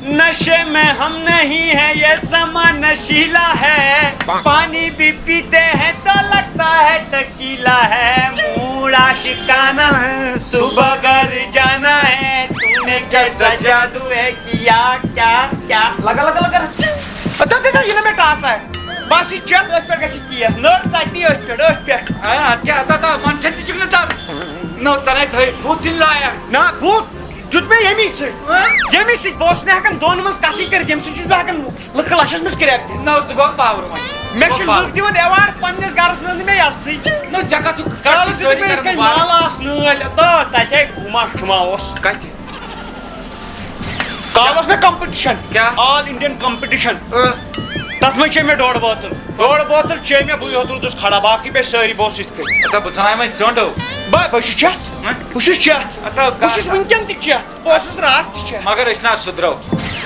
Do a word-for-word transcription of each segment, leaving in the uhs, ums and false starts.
نشے میں ہم نہیں ہے، یہ زمانہ نشیلا ہے۔ پانی بھی پیتے ہیں تو لگتا ہے ٹکیلا ہے۔ موڈ عاشقانہ ہے، صبح گھر جانا ہے۔ تو نے کیسا جادو ہے کیا، کیا، کیا؟ لگا، لگا، لگا۔ ادا، ادا، ادا، یہ نہ میں ٹاس ہے۔ بس یہ چیک اتھ پہ گژھِ کیس۔ نٔر ژٹنی اتھ پہ، اتھ پہ۔ آ، اتھ کیٛاہ، اتھ، اتھ، اتھ، منٛز چھِ تہِ چھُکھ نہٕ تتھ۔ نو، ژٕ نے تھٲیِتھ بُتھ تہِ نہٕ لایق۔ نہ، بُتھ دیُت مےٚ ییٚمی سۭتۍ۔ ہہ؟ ییٚمی سۭتۍ۔ بہٕ اوسُس نہٕ ہٮ۪کان دۄن منٛز کتھٕے کٔرِتھ، ییٚمہِ سۭتۍ چھُس بہٕ ہٮ۪کان لُکھ لچھس منٛز کرٛیک دِتھ۔ نو، ژٕ گوٚکھ پاورٕ وۄنۍ۔ مےٚ چھِ لُکھ دِوان ایوارڈ پننِس گرس منٛز نہٕ مےٚ یژھٕے۔ نو، ژےٚ کتھ چھُکھ، کتھ کالہٕ چھِ دِتۍ سٲری مےٚ یِتھ کران کٔنۍ مال؟ مال آس نٲلۍ۔ تہٕ تتہِ گُما شُما اوس۔ کتہِ؟ کالہٕ اوس مےٚ کمپٹیشن۔ کیٛاہ؟ آل انڈین کمپٹیشن۔ ٲ۔ تتھ منٛز چے مےٚ ڈۄڈ بوتل۔ ڈۄڈ بوتل چے مےٚ، بٕے یوت روٗدُس کھڑا، باقٕے بیٚیہِ سٲری، بہٕ اوسُس یِتھ کٔنۍ۔ ہتا بہٕ ژھٕنہٕ ہاے وۄنۍ ژٔنٛڈو۔ بہٕ، بہٕ چھُس چٮ۪تھ۔ ہہ؟ بہٕ چھُس چٮ۪تھ۔ ہتا بہٕ چھُس وٕنکٮ۪ن تہِ چٮ۪تھ۔ بہٕ اوسُس راتھ تہِ چٮ۪تھ۔ مگر أسۍ نہ حظ سُدرو۔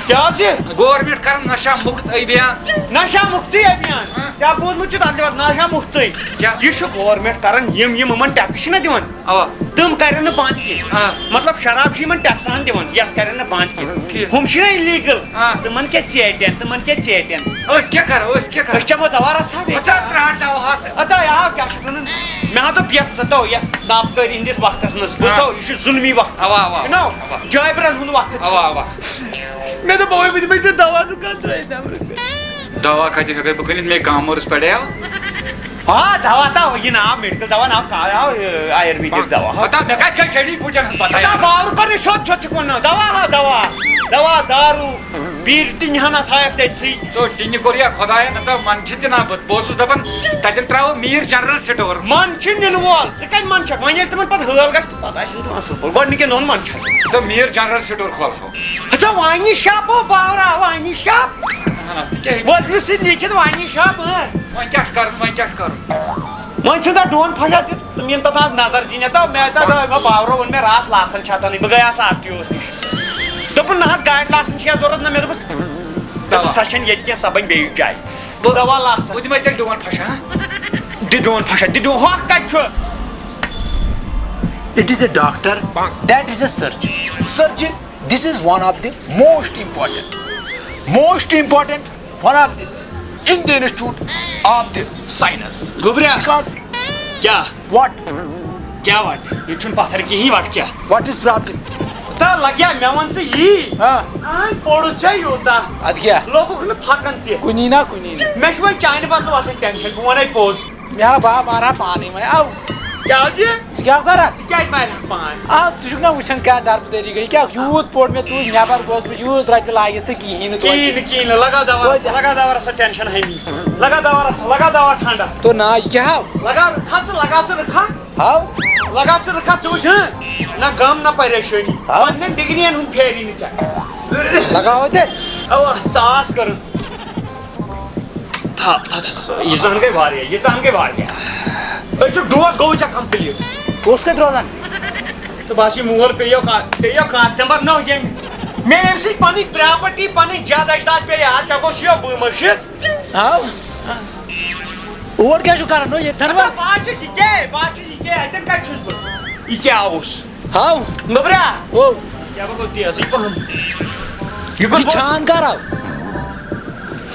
کیٛاہ حظ یہِ؟ گورمنٹ کران نشہ مُکت ابھیان۔ نشہ مُکتی ابھیان؟ ہہ؟ ژےٚ بوٗزمُت چھُ تتھ دِوان نشہ مُکتٕے۔ کیٛاہ؟ یہِ چھُ گورمنٹ کران، یِم، یِم یِمن ٹیکس چھِنہ دِوان۔ اوا۔ تِم کرن نہٕ بنٛد کینٛہہ۔ آ۔ مطلب، شراب چھِ یِمن ٹیکسن دِوان، یتھ کرن نہٕ بنٛد کینٛہہ۔ ٹھیٖک۔ ہُم چھِنہ الیگل۔ آ۔ تِمن کیٛاہ ژیٹن، تِمن کیٛاہ ژیٹن؟ أسۍ کیٛاہ کرو، أسۍ کیٛاہ کرو؟ أسۍ چٮ۪مو دوا رسا بیٚیہِ۔ ہتا ترٛٹھ دواہس۔ ہتا، آ، کیٛاہ چھِ اتھ ونان؟ مےٚ ہا دوٚپ، یتھ، ہتا، یتھ نابکٲری ہٕنٛدِس وقتس منٛز، آ۔ بوٗزتھو، یہِ چھُ ظُلمی وقت۔ اوا، اوا، چھُنہ؟ اوا۔ جابرن ہُنٛد وقت چھُ۔ اوا، اوا۔ مےٚ دوٚپ، اوے، بہٕ دِمے ژےٚ دوا دُکان ترٲیِتھ نٮ۪برٕ کَنہِ۔ دوا کتہِ ہیٚکے بہٕ کٕنِتھ؟ مےٚ کامٲرٕس پڑیو۔ آ، دوا، دوا، یہِ ناو میڈیکل دوا، ناو کا-، آو، یہِ آیُرویدِک دوا۔ ہتا، مےٚ کتہِ گٔے جڑی بوٗٹٮ۪ن ہٕنٛز پتہ؟ ہتا، باورٕ کر یہِ سیوٚد سیوٚد چھُکھ ونان۔ دوا ہا، دوا، دوا، دارو، بیٖر تہِ نِہنا تھایَکھ تٔتھی۔ تو ٹِنہِ کوٚر یا خۄدایَن، نہ تہٕ من چھِ تہِ نہ بہٕ، بہٕ اوسُس دپان تتٮ۪ن ترٛاوو میٖر جنرل سٹور۔ من چھُ نِنہٕ وول، ژٕ کتہِ من چھکھ؟ وۄنۍ ییٚلہِ تِمن پتہٕ حٲل گژھِ، تہٕ پتہٕ آسہِ نہٕ تِم اصٕل پٲٹھۍ۔ گۄڈٕنِکٮ۪ن دۄہن من چھکھ۔ تہٕ میٖر جنرل سٹور کھولہو۔ ہتا وانی شاپ، او باورا، وانی شاپ۔ اہن حظ، تِکیٛازِ؟ وۄزلہِ سۭتۍ لیٖکھِتھ وانی شاپ، اۭں۔ وۄنۍ کیٛاہ چھُ کرُن، وۄنۍ کیٛاہ چھُ کرُن؟ وۄنۍ چھُنہٕ تَتھ ڈون پھشا دِتھ، تِم یِن تَتھ اَکھ نظر دِنہِ۔ تَو مےٚ تَتھ، مےٚ پاورو ووٚن مےٚ راتھ لاسن چھِ اَتھ اَنٕنۍ، بہٕ گٔیاس آر ٹی اوس نِش۔ دوٚپُن، نہ حظ، گاڑِ لاسن چھِ یا ضوٚرَتھ، نہ۔ مےٚ دوٚپُس، دوا۔ دوٚپُن، سۄ چھَنہٕ ییٚتہِ کینٛہہ، سۄ بَنہِ بیٚیِس جایہِ۔ بہٕ دوا لاسن۔ بہٕ دِمَے تیٚلہِ ڈون پھشا۔ دِ ڈون پھشا، دِ ڈون، ہۄکھ کَتہِ چھُ؟ It is a doctor, that is a surgeon. Surgeon, this is one of the most important, most important, one of the in the institute of the science. گوٚبریا۔ Because کیٛاہ؟ What? کیٛاہ what? ییٚتہِ چھُنہٕ پتھر کِہیٖنۍ، what کیٛاہ؟ What is problem? تا لگیا مےٚ وَن ژٕ یی۔ ہاں۔ اہن پوٚرُتھ ژےٚ یوٗتاہ۔ اَدٕ کیٛاہ؟ لوگُکھ نہٕ تھۄکَن تہِ۔ کُنی نا کُنی نہٕ۔ مےٚ چھُ وۄنۍ چانہِ بدلہٕ وۄتھان ٹٮ۪نشن، بہٕ وَنے پوٚز۔ مےٚ ہا بہٕ ہا مارٕ ہا پانَے وۄنۍ، اَو۔ کیٛاہ حظ یہِ؟ ژٕ کیٛاہ کَران؟ ژٕ کیٛازِ مارِ ہَکھ پان؟ آ، ژٕ چھُکھ نا وٕچھان کیٛاہ دربٕدٔری گٔے، کیٛاہ یوٗت پوٚر مےٚ، ژٕ وٕچھ نٮ۪بر گوس بہٕ، یوٗت رۄپیہِ لاگہِ ژٕ کِہیٖنۍ نہٕ توتہِ۔ کِہیٖنۍ نہٕ، کِہیٖنۍ نہٕ، لگا دوا، توتہِ۔ لگا دوا رژھا ٹٮ۪نشن ہمی، لگا دوا رژھا، لگا دوا ٹھنڈا۔ تو نا، یہِ کیٛاہ ہاو؟ لگا رٕکھا ژٕ، لگا ژٕ رٕکھا۔ ہاو؟ لگا ژٕ رٕکھا، ژٕ وٕچھ، ہہ؟ نہ غم نہ پریشٲنی، ہاو؟ پننٮ۪ن ڈگرین ہُنٛد پھیری نہٕ ژےٚ۔ لگاوو تیٚلہِ؟ اوا، ژٕ آس کَرُن۔ تھا، تھا، تھا، تھا، یہِ زن گٔے واریاہ، یہِ زن گٔے واریاہ۔ أسۍ چھُ ڈوز گوٚو ژےٚ complete۔ پوٚز کَتہِ روزان؟ تہٕ بس یہِ مول پیٚیو کا-، پیٚیو کاسٹمر نو ییٚمۍ۔ مےٚ ییٚمہِ سۭتۍ پنٕنۍ property، پنٕنۍ جد اجداد پیٚیہِ، آ، ژےٚ گوٚژھ یہِ بہٕ مٔشِتھ۔ ہاو؟ اور کیٛاہ چھُ کران؟ نو ییٚتہِ تھن وۄنۍ۔ بہٕ ہا چھُس یہِ کیٛاہ، بہٕ ہا چھُس یہِ کیٛاہ، اَتٮ۪ن کَتہِ چھُس بہٕ؟ یہِ کیٛاہ اوس؟ ہاو۔ گوٚبرا۔ او۔ کیٛاہ بہٕ گوٚو تیزٕے پہم؟ یہِ یہِ کُس چھان کر آو؟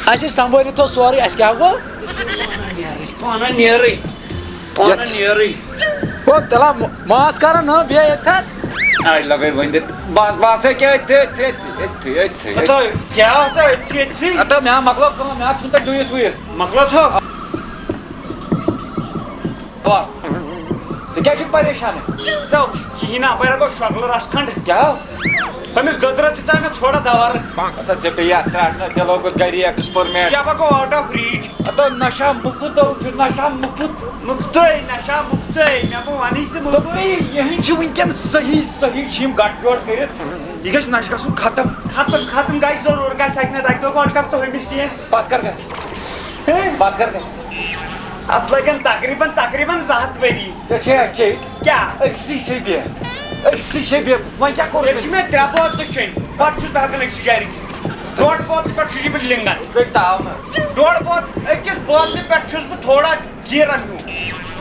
اَسہِ سنبھٲلِتھ تھوٚو سورُے، اَسہِ کیٛاہ گوٚو؟ پانہ نیرٕے، پانہ نیرٕے، پانہ یَتھ نیرٕے۔ او، تیٚلہِ ہا ماس کران، ہاں، بیٚیہِ ییٚتہِ تھَس۔ آے لگے ؤنِتھ۔ بس، بس، ییٚکیٛاہ أتھۍ، أتھۍ، أتھۍ، أتھۍ، أتھۍ، أتھۍ۔ ہتا، کیٛاہ ہتا، أتھی، أتھی؟ ہتا، مےٚ ہا مۄکلٲو کٲم، مےٚ ہا ژھُن تَتہِ ڈُیِتھ وُیِتھ۔ مۄکلٲو تھو؟ اوا۔ ژٕ کیٛازِ چھُکھ پریشان؟ ژٕ کِہیٖنۍ نہٕ، اَپٲرۍ ہا گوٚو شۄگلہٕ رَس کھنٛڈ۔ کیٛاہ؟ أمِس گٔدرَس دِژاے مےٚ تھوڑا دَوارٕ۔ ہتا ژےٚ پیٚیہِ اَتھ ترٛٹھ نہ، ژےٚ لوگُتھ گَری experience۔ ژٕ کیٛاہ پَکو out of reach؟ ہتا نشہ مُفت چھُ، نشہ مُفت۔ مُفتٕے، نشہ مُفتٕے، مےٚ مہٕ وَنٕے ژٕ مُفت۔ دوٚپمَے، یِہِنٛدۍ چھِ وٕنکٮ۪ن صحیح، صحیح چھِ یِم گَٹہٕ جوڑ کٔرِتھ۔ یہِ گژھِ نشہٕ گژھُن ختم۔ ختم، ختم گژھِ ضروٗر، گژھِ اَکہِ نَتہٕ اَکہِ دۄہ، گۄڈٕ کر ژٕ ہُمِس کینٛہہ۔ پَتہٕ کر گژھِ؟ ہے؟ پَتہٕ کر گژھِ؟ اَتھ لَگن تقریٖباً، تقریٖباً زٕ ہَتھ ؤری۔ ژےٚ چھے اَتہِ چے؟ کیٛاہ؟ أکسٕے چھے بیٚہہ۔ أکسٕے چھے بیٚہہ۔ وۄنۍ کیٛاہ کوٚر تیٚلہِ تٔمۍ؟ چھِ مےٚ ترٛےٚ بوتلہٕ چیٚنۍ۔ پَتہٕ چھُس بہٕ ہٮ۪کان أکسٕے جایہِ رُکِتھ۔ ڈۄڈ بوتلہِ پٮ۪ٹھ چھُس یہِ بہٕ لِنٛگان۔ أسۍ لٔگۍ تاونَس۔ ڈۄڈ بوت-، أکِس بوتلہِ پٮ۪ٹھ چھُس بہٕ تھوڑا گیٖرَن ہیوٗ۔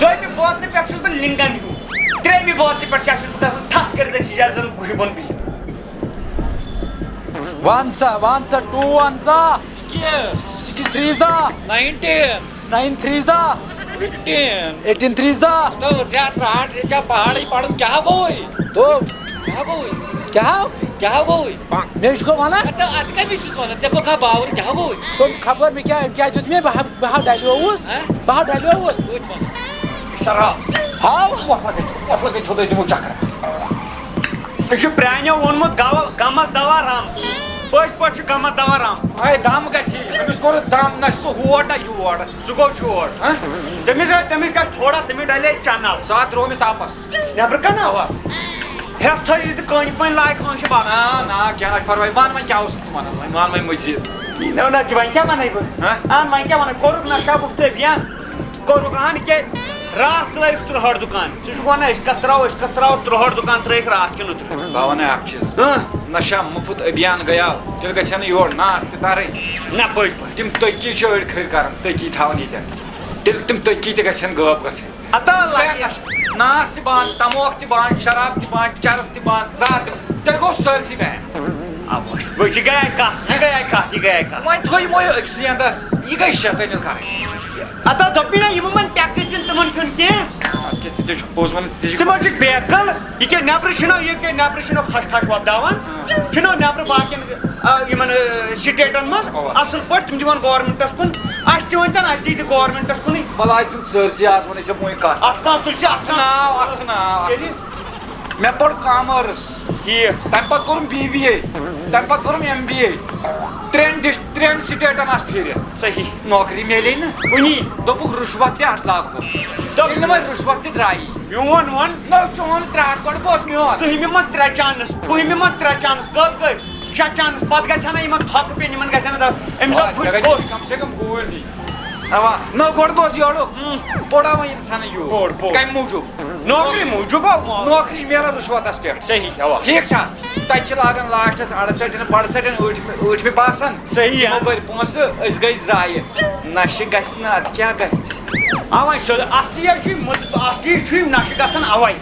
دوٚیمہِ بوتلہِ پٮ۪ٹھ چھُس بہٕ لِنٛگَن ہیوٗ۔ ترٛیٚیمہِ بوتلہِ پٮ۪ٹھ کیٛاہ چھُس بہٕ گژھان؟ ٹھَس کٔرِتھ أکسٕے جایہِ زَن گُہہِ بۄن بِہِتھ۔ وَن سا، وَن سا، ٹوٗ وَن سا۔ Six۔ Six three سا۔ Nineteen۔ Nine three سا۔ Eighteen۔ Eighteen three سا۔ تو زیادٕ رانٛٹھ، یہِ کیٛاہ پہاڑٕے پرُن، کیٛاہ گوٚوُے؟ تو کیٛاہ گوٚوُے؟ کیٛاہ؟ کیٛاہ گوٚوُے؟ مےٚ چھُکھ وَنان؟ اَدٕ، اَدٕ کَمہِ وِزِ چھُس وَنان؟ ژےٚ کوٚر کھا باوُر، کیٛاہ گوٚوُے؟ تِم خبر مےٚ کیٛاہ، أمۍ کیٛاہ دیُت مےٚ، بہٕ ہا، بہٕ ہا ڈَلیووُس، ہہ؟ بہٕ ہا ڈَلیووُس۔ وٕچھ وَنان۔ شراب۔ ہاو۔ وۄتھ لَگے، وۄتھ لَگے، تھوٚد أسۍ دِمو چکر۔ یہِ چھُ پرٛانیو ووٚنمُت، گو-، غمس دوا رم۔ پٔزۍ پٲٹھۍ چھُ غمس دوا رم۔ اے، دم گژھِ، أمِس کوٚر دم، نہ چھُ سُہ ہور نہ یور۔ سُہ گوٚو چھور۔ ہہ؟ تٔمِس، تٔمِس گژھِ تھوڑا، تٔمِس ڈلے چنل۔ سُہ ہا ترٛوو مےٚ تاپس۔ نٮ۪برٕ کنہ؟ اوا۔ ہٮ۪س تھٲیِو تہٕ کٲنۍ پٲنۍ لایہِ کٲنٛسہِ باپس۔ نا، نا، کینٛہہ نہ چھُ پرواے۔ وَن وۄنۍ کیٛاہ اوسُکھ ژٕ وَنان؟ وۄنۍ وَن وۄنۍ مٔزیٖد۔ نہ، نہ، وۄنۍ کیٛاہ وَنَے بہٕ؟ ہہ؟ اَہَن، وۄنۍ کیٛاہ وَنَے؟ کوٚرُکھ نشہ مُکت ابھیان؟ کوٚرُکھ، اَہَن، یہِ کیٛاہ؟ راتھ ترٛٲیِکھ تُرہٲٹھ دُکان۔ ژٕ چھُکھ وَنان أسۍ کَتھ ترٛاوو، أسۍ کَتھ ترٛاوو؟ تُرہٲٹھ دُکان ترٛٲیِکھ راتھ کِنہٕ تُرہٲٹھ؟ بہٕ وَنَے اَکھ چیٖز۔ ہہ؟ نشہ مُفت ابھیان گٔیاو، تیٚلہِ گژھِ ہا نہٕ یور ناس تہِ تَرٕنۍ۔ نہ، پٔزۍ پٲٹھۍ۔ تِم تٔکی چھِ أڑۍ کھٔرۍ کَران، تٔکی تھاوان ییٚتٮ۪ن۔ تیٚلہِ تِم تٔکی تہِ گژھن غٲب گژھٕنۍ۔ ہتا لگہِ۔ ناس تہِ بنٛد، تموکھ تہِ بنٛد، شراب تہِ بنٛد، چرس تہِ بنٛد، زہر تہِ بنٛد۔ تیٚلہِ گوٚو سٲرسٕے بین۔ آ، وۄنۍ، وۄنۍ، یہِ گٔیے کَتھ، یہِ گٔیے کَتھ، یہِ گٔیے کَتھ۔ وۄنۍ تھٲیِو مۄے أکسٕے اندس، یہِ گٔے شیطٲنی کرٕنۍ۔ ہتا دوٚپمَے نا، یِمن ٹیکس دِن، تِمن چھُنہٕ کینٛہہ۔ اَدٕ کیٛاہ، ژٕ تہِ چھُکھ پوٚز وَنان، ژٕ تہِ چھُکھ۔ ژٕ ما چھُکھ بیکل؟ یہِ کیٛاہ، نٮ۪برٕ چھِنہ، یہِ کیٛاہ، نٮ۪برٕ چھِنہ خۄش خۄش وۄپداوان؟ چھِنہ نٮ۪برٕ باقین، آ، یِمن، آ، سٹیٹن منٛز اَوا۔ اَصٕل پٲٹھۍ تِم دِوان گورمنٹس کُن۔ اَسہِ تہِ ؤنۍ تَن، اَسہِ دی نہٕ گورمنٹس کُنُے۔ وَلہٕ، اَتہِ چھِنہٕ سٲرسٕے آز وَنٕے ژےٚ وۄنۍ کَتھ۔ اَتھ ناو تُلہِ ژےٚ، اَتھ ناو، اَتھ ناو، اَتھ تیٚلہِ؟ ناو۔ مےٚ پوٚر کامٲرٕس۔ ٹھیٖک۔ تَمہِ پَتہٕ کوٚرُم بی بی اے، تَمہِ پَتہٕ کوٚرُم ایم بی اے۔ ترٛٮ۪ن ڈِس-، ترٛٮ۪ن سٹیٹن آسہٕ پھیٖرِتھ۔ صحیح۔ نوکری میلے نہٕ۔ کُنی۔ دوٚپُکھ، رُشوت تہِ اَتھ لاگہوکھ۔ دوٚپ، ییٚلہِ نہٕ وۄنۍ رُشوت تہِ درٛایی۔ میون وَن۔ نہ، چون ترٛٹھ گۄڈٕ گوٚژھ میون۔ دٔہمہِ منٛز ترٛےٚ چانس، بٔہمہِ منٛز ترٛےٚ چانس، کٔژ گٔے؟ شےٚ چانس۔ پتہٕ گژھِ ہا نہ یِمن تھۄکہٕ پیٚنۍ، یِمن گژھِ ہا نہ دَ-، أمِس آ، آو ژےٚ گژھِ پھُٹ-، کم سے کم گوٗلۍ دِنۍ۔ اَوا، نہ، گۄڈٕ گوٚژھ یورُک۔ ہُم۔ پوٚر آو وۄنۍ اِنسانَن یوٗر۔ پوٚر، پوٚر۔ کَمہِ موٗجوٗب؟ نوکری موٗجوٗب آو مو-، نوکری چھِ میلان رُشوتَس پٮ۪ٹھ۔ صحیح، اَوا۔ ٹھیٖک چھا؟ تَتہِ چھِ لاگان لاسٹَس اَڑٕ ژَٹِنۍ، بَڑٕ ژَٹِنۍ، أڑۍ چھِ مےٚ، أڑۍ چھِ مےٚ باسان۔ صحیح، تِمو آ۔ بٔرۍ پونٛسہٕ، أسۍ گٔے ضایع۔ نشہِ گژھِ نہٕ، اَدٕ کیٛاہ گژھِ؟ اَوَے سیوٚد، اَصلی حظ چھُ یہِ مُد-، اَصلی چھُ یِم نشہِ گژھان اَوَے۔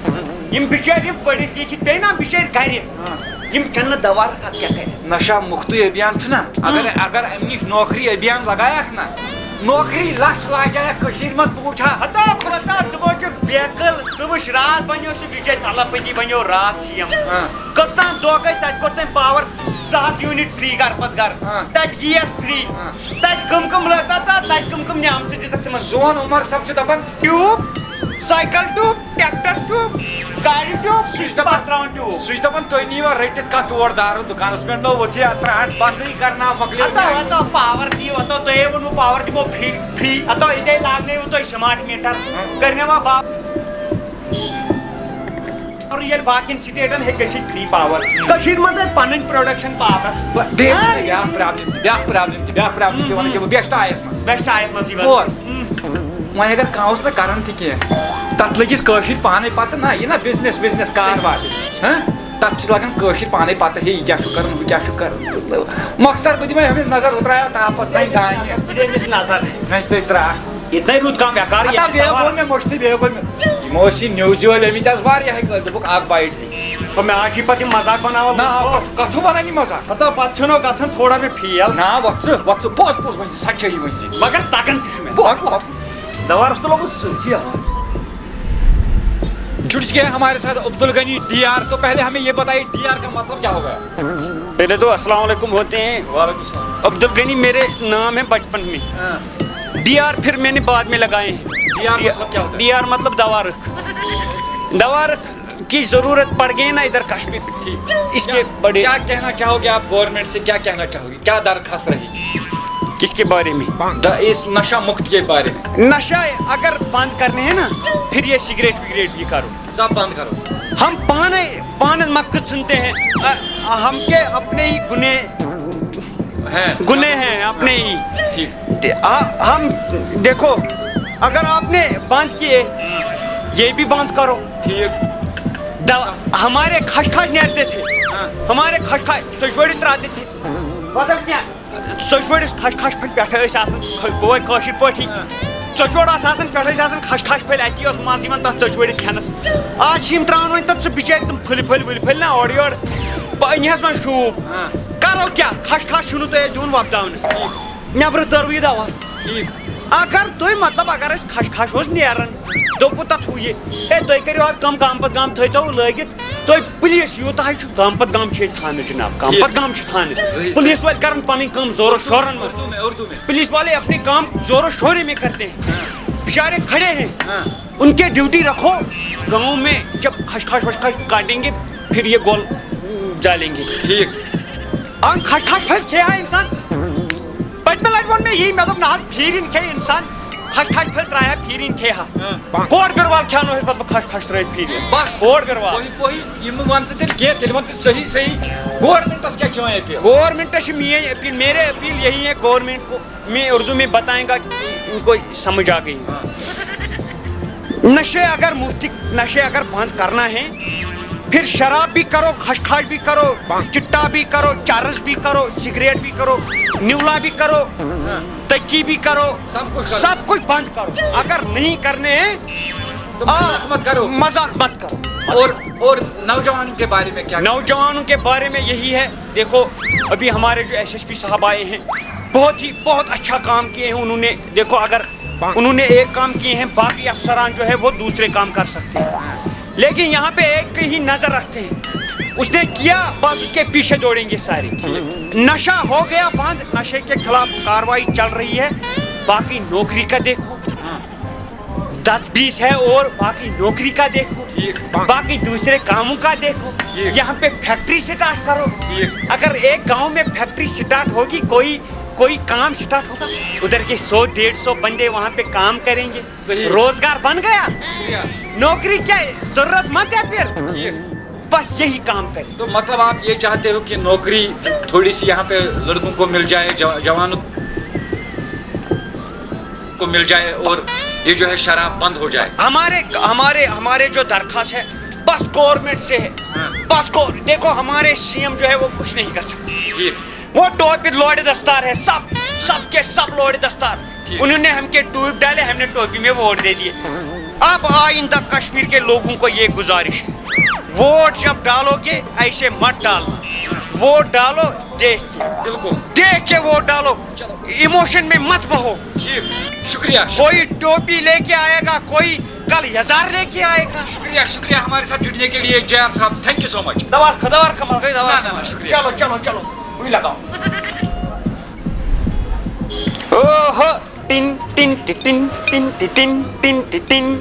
یِم بِچٲرۍ، یِم پٔرِتھ لیکھِتھ پیٚیہِ نا بِچٲرۍ گرِ۔ ہاں۔ یِم کھٮ۪ن نہٕ دوا، اَتھ کیٛاہ کَرِ؟ نشہ مُکتٕے ابھیان چھُنہ، اگر، ہاں۔ اگر اَمہِ نِش نوکری ابھیان لگایکھ نہ، نوکری لَچھ لاگیکھ کٔشیٖرِ منٛز، بہٕ وٕچھِ ہا۔ ہتا خۄدا، ژٕ وٕچھُکھ بیکل، ژٕ وٕچھ راتھ بنیو سُہ وِجے تھلپتی بنیو راتھ سی ایم۔ ہاں۔ کٔژتام دۄہ گٔے، تَتہِ کوٚر تٔمۍ پاور زٕ ہَتھ یوٗنِٹ فری گرٕ پتہٕ گرٕ۔ ہاں۔ تَتہِ گیس فری۔ ہاں۔ تَتہِ کٕم کٕم لہ-، تَتہِ، تَتہِ، تَتہِ کٕم کٕم نعمژٕ دِژکھ تِمن؟ سون عمر صٲب چھُ دَپان، tube, cycle tube, tractor tube, گاڑِ ٹیوب، سُہ چھُ دَپان، پَتھ ترٛاوان ٹیوب۔ سُہ چھُ دَپان، تُہۍ نِیِو رٔٹِتھ کانٛہہ تور دارُ دُکانَس پٮ۪ٹھ، نہ وۄتھ یہِ ترٛٹھ بنٛدٕے کرناو، مۄکلیو ہتو، میٛٲنۍ۔ ہتو، پاور دِیِو، ہتو، تُہۍ ہے ووٚنوُ پاور دِمو فری، فری، ہتو، ییٚتہِ ہے لاگنٲیِو تُہۍ سمارٹ میٖٹر، ہاں۔ کٔرنٲوا با-، اور ییٚلہِ باقین سٹیٹن ہیٚکہِ گٔژھِتھ فری پاور، کٔشیٖرِ منٛز ہے پنٕنۍ پروڈکشن پاورس۔ ب-، بیٚیہِ چھِ ہاں، مےٚ بیٛاکھ پرابلم تہِ، بیٛاکھ پرابلم تہِ، بیٛاکھ پرابلم تہِ، ہم، وَنان ہم۔ کہِ بہٕ بیٚچھِ ٹایَس منٛز۔ بیٚچھِ ٹایَس منٛزٕے وَن۔ بوز۔ ہم۔ وۄنۍ اگر کانٛہہ اوس نہٕ کران تہِ کینٛہہ، تتھ لٔگِس کٲشِرۍ پانے پتہٕ، نہ، یہِ نہ بزنس وزنس کاربار، ہاں؟ تتھ چھِ لگان کٲشِرۍ پانے پتہٕ، ہے، یہِ کیٛاہ چھُ کران، ہُہ کیٛاہ چھُ کران۔ مۄخصر بہٕ دِمے أمِس نظر، ہُہ ترٛایو تاپس سانہِ دانہِ۔ ژٕ دِ أمِس نظر۔ ہے، تُہۍ ترٛاو۔ یہِ تہِ نَے روٗد کانٛہہ بیکار، یہِ اَدا چھِ بیٚیہِ دوا۔ کوٚر مےٚ مٔشتٕے، بیٚیہِ کوٚر مےٚ۔ یِمو ٲسۍ یہِ نِوزِ وٲلۍ آمٕتۍ آز واریاہے کٲلۍ، دوٚپُکھ، اکھ بایٹ دِ۔ گوٚو مےٚ آز چھِ پتہٕ یِم مذاق بناوان۔ نہ، لُکھ۔ کتھ، کتھ ہُہ ونان یہِ مذاق؟ ہتا پتہٕ چھُنہٕ گژھان تھوڑا مےٚ فیل۔ نہ، وۄتھ ژٕ، وۄتھ ژٕ، پوٚز پوٚز ؤنۍ زِ، سچٲیی ؤنۍ زِ۔ مگر تگان تہِ چھُ مےٚ۔ وۄتھ، وۄتھ۔ دوا روٚستُے لوٚگُس سۭتۍ یہِ۔ جڑ گئے ہمارے ساتھ عبدالغنی ڈی آر۔ تو پہلے ہمیں یہ بتائیے، ڈی آر کا مطلب کیا ہوگا؟ پہلے تو السلام علیکم ہوتے ہیں۔ وعلیکم السلام۔ عبدالغنی میرے نام ہے بچپن میں۔ ہاں۔ ڈی آر پھر میں نے بعد میں لگائے ہیں۔ ڈی آر مطلب کیا ہوتا ہے؟ ڈی آر مطلب دوا رکھ۔ دوا رکھ کی ضرورت پڑ گئی نا ادھر کشمیر۔ ٹھیک۔ اس کے کیا، بڑے کیا کہنا چاہوگے آپ گورنمنٹ سے، کیا کہنا چاہوگے؟ کیا درخواست رہی؟ کس کے بارے میں؟ دا-، اس نشہ مکت کے بارے میں۔ نشہ اگر بند کرنے ہیں نا، پھر یہ سگریٹ وگریٹ بھی کرو۔ سب بند کرو۔ ہم پانے، پانے مکت سنتے ہیں، ا-، ہم کے اپنے ہی گنے، ہیں۔ گنے ہیں اپنے ہی۔ ٹھیک۔ آ-، ہم، دیکھو، اگر آپ نے بند کیے، یہ بھی بند کرو۔ ٹھیک۔ دا-، ہمارے کھش کھش نیرتے تھے۔ ہاں۔ ہمارے کھش کھش، سوچ بڑی تراتے تھے۔ بدل کیا؟ ژۄچہِ وٲڑِس کھش کھش پھٔلۍ پٮ۪ٹھٕ ٲسۍ آسان، کھٔ-، بہٕ وَنہٕ کٲشِر پٲٹھی۔ ہاں۔ ژۄچہِ وٲڑ ٲس آسان، پٮ۪ٹھٕ ٲسۍ آسان کھش کھش پھٔلۍ، اَتی اوس مَزٕ یِوان تَتھ ژۄچہِ وٲڑِس کھٮ۪نَس۔ آز چھِ یِم ترٛاوان وۄنۍ تَتھ سُہ بِچٲرۍ تِم پھٔلۍ پھٔلۍ ؤلۍ پھٔلۍ نہ اورٕ یورٕ۔ بہٕ أنۍ ہَس وۄنۍ شوٗپ۔ ہاں۔ کَر تو کیٛاہ، کھش کھش چھُنہٕ تۄہہِ اَسہِ دیُن وۄپداونہٕ؟ نیٚبرٕ تٔروٕے دوا۔ ٹھیٖک۔ اگر تُہۍ، مطلب، اگر اَسہِ کھش کھش اوس نیران، دوٚپوٕ تَتھ ہُہ یہِ، ہے، تُہۍ کٔرِو آز کٲم، گام پتہٕ گام تھٲیتو لٲگِتھ، تُہۍ پلیٖز، یوٗتاہ حظ چھُ، گام پتہٕ گام چھِ ییٚتہِ تھانہٕ جناب، گام ٹھیٖک۔ پتہٕ گام چھِ تھانہٕ۔ صحیح، صحیح۔ پلیٖس وٲلۍ کرن پنٕنۍ کٲم زورو شورن منٛز۔ اردو میں، اردو میں۔ پلیٖس والے اپنی کام زورو شورے میں کرتے ہیں۔ ہاں۔ بیچارے کھڑے ہیں۔ ہاں۔ ان کے ڈیوٹی رکھو، گاؤں میں جب کھش کھش وش کھش کاٹیں گے، پھر یہ گول ڈالیں گے۔ ٹھیک۔ آن کھش کھش پھل کھے ہا انسان۔ پتمہِ لٹہِ ووٚن مےٚ یی، مےٚ دوٚپ، نہ حظ، پھیٖرِن کھے انسان۔ کھش کھش پھل ترٛایہِ ہا، پھیٖرِن کھے ہا۔ ہاں۔ گوڈ بیرٕ وال کھیٛاونو أسۍ پتہٕ کھش کھش ترٛٲوِتھ پھیٖرِن۔ بس۔ گوڈ بیرٕ وال۔ وہی، وہی، یِم وَن ژٕ تیٚلہِ کینٛہہ، تیٚلہِ وَن ژٕ صحیح، صحیح۔ گورمنٹس کیٛاہ چٲنۍ اپیل؟ گورمنٹس چھِ میٛٲنۍ اپیل، میرے اپیل یہی ہے گورمنٹ کو۔ میں اردو میں بتائیں گا کہ ان کو سمجھ آ گئی۔ ہاں۔ نشے اگر مفت، نشے اگر بند کرنا ہے، پھر شراب بھی کرو، خشخاش بھی کرو، چٹا بھی کرو، چرس بھی کرو، سگریٹ بھی کرو، نیولا بھی کرو، ہاں۔ تکی بھی کرو، سب کچھ کرو۔ سب کچھ بند کرو۔ اگر نہیں کرنے ہیں، تو آ، مذاق مت کرو۔ مذاق مت کرو۔ اور، اور نوجوانوں کے بارے میں کیا؟ نوجوانوں کے بارے میں یہی ہے، دیکھو، ابھی ہمارے جو ایس ایس پی صاحب آئے ہیں، بہت ہی، بہت اچھا کام کیے ہیں انہوں نے۔ دیکھو، اگر انہوں نے ایک کام کیے ہیں، باقی افسران جو ہے وہ دوسرے کام کر سکتے ہیں، لیکن یہاں پہ ایک ہی نظر رکھتے ہیں، اس نے کیا، بس اس کے پیچھے دوڑیں گے سارے۔ نشہ ہو گیا بند، نشے کے خلاف کاروائی چل رہی ہے، باقی نوکری کا دیکھو، دس بیس ہے اور باقی نوکری کا دیکھو، ٹھیک۔ باقی دوسرے کاموں کا دیکھو، ٹھیک۔ یہاں پہ فیکٹری سٹارٹ کرو۔ ٹھیک۔ اگر ایک گاؤں میں فیکٹری سٹارٹ ہوگی، کوئی، کوئی کام سٹارٹ ہوگا، ادھر کے سو ڈیڑھ سو بندے وہاں پہ کام کریں گے۔ صحیح۔ روزگار بن گیا۔ شکریہ۔ نوکری کیا ضرورت مند ہے پھر؟ ٹھیک۔ بس یہی کام کریں۔ تو مطلب آپ یہ چاہتے ہو کہ نوکری تھوڑی سی یہاں پہ لڑکوں کو مل جائے، جو-، جوانوں کو مل جائے اور یہ جو ہے شراب بند ہو جائے۔ ہمارے، ہمارے، ہمارے جو درخواست ہے، بس گورنمنٹ سے ہے۔ ہاں۔ بس گور-، دیکھو، ہمارے سی ایم جو ہے وہ کچھ نہیں کر سکتے۔ ٹھیک۔ وہ ٹوپی لوڑے دستار ہے، سب، سب کے سب لوڑے دستار۔ ٹھیک۔ انہوں نے ہم کے ٹوپی ڈالے، ہم نے ٹوپی میں ووٹ دے دیے۔ اب آئندہ کشمیر کے لوگوں کو یہ گزارش ہے، ووٹ جب ڈالو گے، ایسے مت ڈالنا، ووٹ ڈالو دیکھ کے۔ بالکل۔ دیکھ کے ووٹ ڈالو، ایموشن میں مت بہو۔ ٹھیک، شکریہ، شکریہ۔ کوئی ٹوپی لے کے آئے گا، کوئی کل ہزار لے کے آئے گا۔ شکریہ، شکریہ ہمارے ساتھ جڑنے کے لیے، جے آر صاحب، تھینک یو سو مچ۔ دوار کھا، دوار کھا، مر گئی دوار نہ، نہ، کھا۔ نہ، شکریہ۔ چلو، چلو، چلو، وہی لگاؤ۔ اوہ، ٹن ٹن ٹی ٹن ٹن ٹی ٹن ٹن ٹی ٹن۔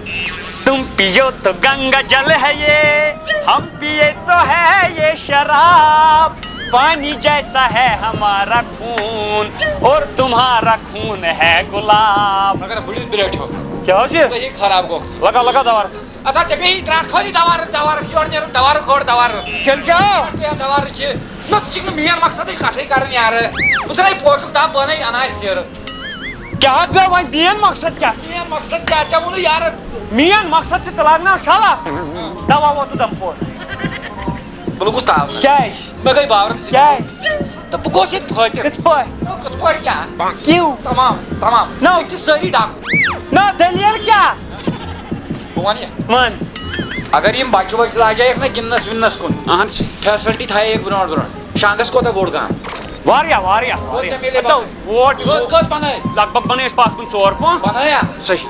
تم پیو تو گنگا جل ہے یہ، ہم پیے تو ہے یہ شراب۔ پانی جیسا ہے ہمارا خون اور تمہارا خون ہے گلاب۔ مگر بڑی بلیٹ ہو۔ کیا ہو جی؟ صحیح خراب گوکھ۔ لگا، لگا دوار۔ ادا ژےٚ بیٚیہِ ترٛٹھ کھٲلی دوارٕ، دوارٕ یورٕ نیران، دوارٕ کھوٚر، دوارٕ۔ تیٚلہِ کیٛاہ؟ پٮ۪ٹھ پیٚیہِ ہا دوارٕ کھیٚنۍ۔ نہ، ژٕ چھُکھ نہٕ میٛٲنۍ مقصدٕچ کَتھٕے کَران یارٕ۔ بہٕ ژھٕنے پوشُک دَب بَنَے اَنان سِر۔ کیٛاہ پیٚو وۄنۍ؟ میٛٲنۍ مقصد کیٛاہ چھُ؟ میٛٲنۍ مقصد کیٛاہ؟ ژےٚ ووٚنُے یارٕ۔ میٛٲنۍ مقصد چھِ ژٕ لاگناو شالہ۔ ہاں۔ دَوا ووتُے دَم کھوٚر۔ بہٕ لوٚگُس تاونَس۔ کیٛازِ؟ مےٚ گٔے باورَن سۭتۍ۔ کیٛازِ؟ تہٕ بہٕ گوٚوُس ییٚتہِ فٲطر۔ کِتھ پٲٹھۍ؟ نہ، کِتھ پٲٹھۍ کیٛاہ؟ کیوں؟ تمام، تمام۔ نہ۔ ییٚتہِ چھِ سٲری ڈاکوٗ۔ نہ، دٔلیٖل کیٛاہ؟ بہٕ وَنہٕ یہِ۔ وَن۔ اگر یِم بَچہٕ وَچہٕ لاجایَکھ نہ گِنٛدنَس وِنٛدنَس کُن، اَہَن سا۔ فیسَلٹی تھایَکھ برونٛٹھ برونٛٹھ، شانٛگَس کوتاہ بوٚڑ گام؟ واریاہ، واریاہ، کوٗت واریاہ۔ ژےٚ میلے ہَتو بَتہٕ؟ ووٹ، کٔژ، کٔژ بَنٲے؟ لگ بگ بَنٲے اَسہِ پَتھ کُن ژور پانٛژھ۔ بَنٲیا؟ صحیح۔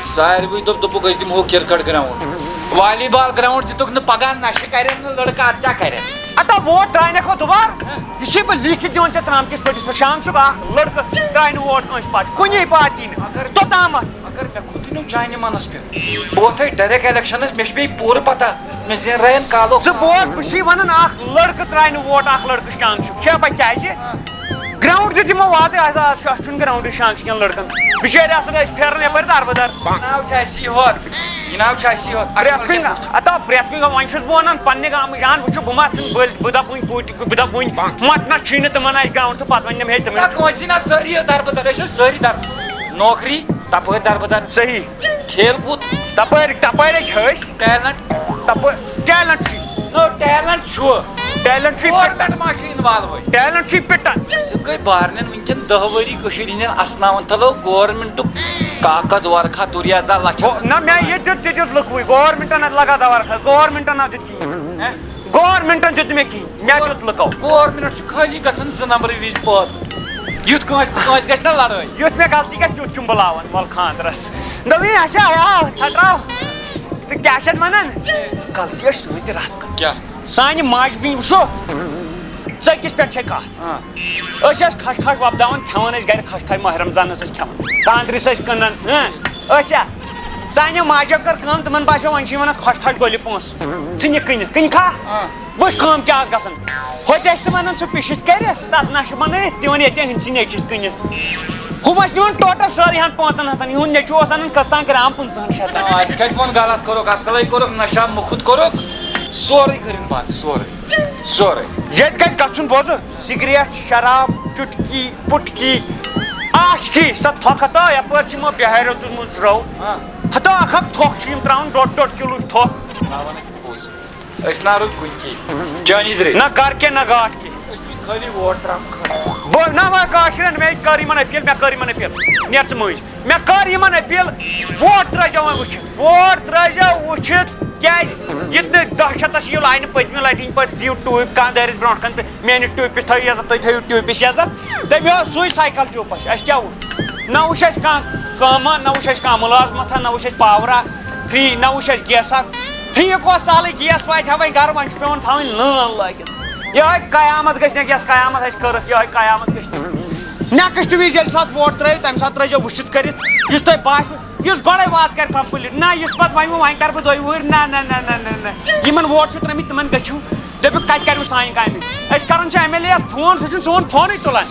ساروٕے دوٚپ، دوٚپُکھ، أسۍ دِمہو کِرکَٹ گرٛاوُنٛڈ۔ والی بال گرٛاوُنٛڈ دِتُکھ نہٕ، پَگاہ نَشہٕ کَرن نہٕ لٔڑکہٕ، اَدٕ کیٛاہ کَرن؟ اَدا ووٹ ترٛاونہٕ کھۄتہٕ دُبار۔ ہہ۔ یہِ چھُے بہٕ لیٖکھِتھ دِوان ژےٚ ترٛامہٕ کِس پٔٹِس پٮ۪ٹھ۔ شام چھُکھ اَکھ لٔڑکہٕ ترٛاونہٕ ووٹ کٲنٛسہِ پارٹی، کُنی پارٹی نہٕ۔ اگر توٚتامَتھ۔ اگر مےٚ کھوٚتُے نہٕ چانہِ منَس پٮ۪ٹھ۔ بہٕ وۄتھَے ڈایریکٹ الیکشنَس، مےٚ چھِ بیٚیہِ پوٗرٕ پَتہ، مےٚ زینرایَن کالو۔ ژٕ بوز، بہٕ چھُسے وَنان، اَکھ لٔڑکہٕ ترٛاونہٕ ووٹ، اَکھ لٔڑکہٕ شانٛگ چھُکھ۔ چھےٚ پَتہ کیٛازِ؟ گرٛاوُنٛڈ دیُت یِمو وعدٕ، اَتھ، اَتھ چھُ، اَتھ چھُنہٕ گرٛاوُنٛڈٕے شانٛگ چھِ کینٛہہ لٔڑکَن۔ بِچٲرۍ آسَن أسۍ پھیران یَپٲرۍ دَربٕدَر۔ ناو چھُ اَسہِ یوت، یہِ ناو چھُ اَسہِ یوت۔ پرٛٮ۪تھ کُنہِ گا-، اَتا پرٛٮ۪تھ کُنہِ گا-، وۄنۍ چھُس بہٕ وَنان پنٛنہِ گامٕچ جان، وٕچھِو، بہٕ ما ژھٕنہٕ بٔلۍ، بہٕ دَپہٕ وٕنہِ پوٗتۍ، بہٕ دَپہٕ وٕنہِ مَٹنَس چھُے نہٕ تِمَن اَتہِ گرٛاوُنٛڈ تہٕ پَتہٕ وَنہِ نَم ہے تِمَن نہ، چھُ۔ کٲنٛسی نہ، سٲری دَربٕدَر، أسۍ ٲسۍ سٲری دَربٕدَر۔ نوکری، تَپٲرۍ دَربٕدَر۔ صحیح۔ کھیل کوٗد۔ تَپٲرۍ، تَپٲرۍ ہے چھِ أسۍ۔ ٹیلنٹ۔ تَپٲرۍ ٹیلنٹ چھُے۔ نو، ٹیلنٹ چھُ۔ ٹیلنٹ چھُے گورمنٹ پِٹان۔ ما چھِ اِنوالوٕے؟ ٹیلنٹ چھُے پِٹان۔ ژٕ گٔے بارنٮ۪ن وٕنکٮ۪ن دَہ ؤری کٔشیٖرِ ہِنٛدٮ۪ن اَسناوَن تَلو گورمنٹُک طاقت ورکھا تُریازا لَچھَن۔ گو-، نہ، مےٚ یہِ دیُت، تہِ دیُت لُکوٕے۔ گورمنٹَن اَتھ لَگا دَوا رَکھا۔ گورمنٹَن اَتھ دیُت کِہیٖنۍ۔ ہیں؟ گورمنٹن دیُت نہٕ مےٚ کِہیٖنۍ، مےٚ دیُت لُکو۔ گورمنٹ چھُ خٲلی گژھان زٕ نمبر وِزِ پٲدٕ۔ یُتھ کٲنٛسہِ تہٕ کٲنٛسہِ گژھِ نہ لڑٲے۔ یُتھ مےٚ غلطی گژھِ، تیُتھ چھُم بہٕ لاوان، وَلہٕ خانٛدرس۔ دوٚپمَے، اچھا، آو، ژھٹراو۔ تہٕ کیٛاہ چھِ اَتھ وَنان؟ غلطی ٲس سٲنۍ تہِ رَژھ کھنٛڈ۔ کیٛاہ؟ سانہِ ماجہِ بیٚنہِ وٕچھو، ژٔکِس پٮ۪ٹھ چھےٚ کَتھ۔ آ۔ أسۍ ٲسۍ کھش کھش وۄپداوان، کھٮ۪وان ٲسۍ گرِ کھش کھش، ماہ رمضانس ٲسۍ کھٮ۪وان، کانٛگرِ ٲسۍ أسۍ کٕنان۔ ہاں، أسۍ ہا، سانیو ماجو کٔر کٲم، تِمن باسیو وۄنۍ چھِ یِوان اتھ کھش کھش گۄلہِ پونٛسہٕ، ژھٕنہِ کٕنِتھ، کٕنہِ کھا؟ آ۔ وٕچھ کٲم کیٛاہ ٲس گژھان۔ ہوٚتہِ ٲسۍ تِم انان سُہ پِشِتھ کٔرِتھ، تتھ نشہِ بنٲیِتھ، دِوان ییٚتہِ ہٕنٛدسٕے نیٚچوِس کٕنِتھ۔ ہُم ٲسۍ نِوان ٹوٹل سٲرٕے ہن پانٛژن ہتن، یِہُنٛد نیٚچوٗ اوس انان کٔژتام گرام، پٕنٛژٕہن شیٚتن۔ آ، اَسہِ کتہِ ووٚن غلط کوٚرُکھ، اصلٕے کوٚرُکھ، نشہ مُکُت کوٚرُکھ، سورُے کٔرِن بنٛد، سورُے، سورُے۔ ییٚتہِ گژھِ گژھُن، بوزٕ، سگریٹ، شراب، چُٹکی، پُٹکی، آشکی، سۄ تھۄکھ ہتو یپٲرۍ چھِ یِمو بِہاریو دیُتمُت زرو۔ آ۔ ہتو اکھ اکھ تھۄکھ چھِ یِم تراوان، ڈۄڈ ڈۄڈ کِلوٗ تھۄکھ۔ تراوان ہا کِنہٕ پوٚز؟ أسۍ نا رُکۍ کُنہِ کی۔ چٲنی درے۔ نہ گرٕ کینٛہہ نہ گاٹھ کینٛہہ۔ أسۍ تُلۍ خٲلی ووٹ تراونہٕ خٲطرٕ۔ بہٕ نہ وۄنۍ کٲشرٮ۪ن، مےٚ کٔر یِمن اپیل، مےٚ کٔر یِمن اپیل، نیر ژٕ مٔنٛزۍ۔ مےٚ کٔر یِمن اپیل، ووٹ ترٲیزیو وۄنۍ وٕچھِتھ، ووٹ ترٲیزیو وٕچھِتھ، کیازِ ییٚتہِ نہٕ دَہ شیٚتس یِیِو لاینہِ پٔتمہِ لٹہِ ہِنٛدۍ پٲٹھۍ، دِیِو ٹیوٗب کانٛہہ دٲرِتھ برونٛٹھ کَنہِ تہٕ میٲنِس ٹیوٗبِس تھٲیِو عزت، تُہۍ تھٲیِو ٹیوٗبِس عزت۔ تٔمۍ اوس سُے سایکل ٹیوٗب اَسہِ، اَسہِ کیٛاہ وُچھ؟ نہ وُچھ اَسہِ کانٛہہ کٲمہ، نہ وُچھ اَسہِ کانٛہہ مُلازمتھا، نہ وُچھ اَسہِ پاورا، فری، نہ وُچھ اَسہِ گیسا۔ فری یُک اوس سہلٕے، گیس واتہِ ہا وۄنۍ گرٕ، وۄنۍ چھُ پٮ۪وان تھاوٕنۍ لٲن لٲگِتھ۔ یِہوٚے قیامت گژھِ نہ، یۄس قیامت اَسہِ کٔرٕکھ، یِہوٚے قیامت گژھِ نہ۔ نیکسٹ وِزِ ییٚلہِ ساتہٕ ووٹ ترٲیِو، تَمہِ ساتہٕ ترٲیزیو وٕچھِتھ کٔرِتھ، یُس تۄہہِ باسہِ، یُس گۄڈَے وعدٕ کَرِ کمپٕلیٖٹ، نہ یُس پَتہٕ وَنہِ وۄنۍ وۄنۍ کَرٕ بہٕ دۄیہِ وُہٕرۍ، نہ نہ نہ نہ نہ نہ۔ یِمَن ووٹ چھِو ترٲمٕتۍ، تِمَن گٔژھِو، دٔپِو کَتہِ کَرِو سانہِ کامہِ؟ أسۍ کَرُن چھُ ایم ایل اے یَس فون، سُہ چھُنہٕ سون فونٕے تُلان۔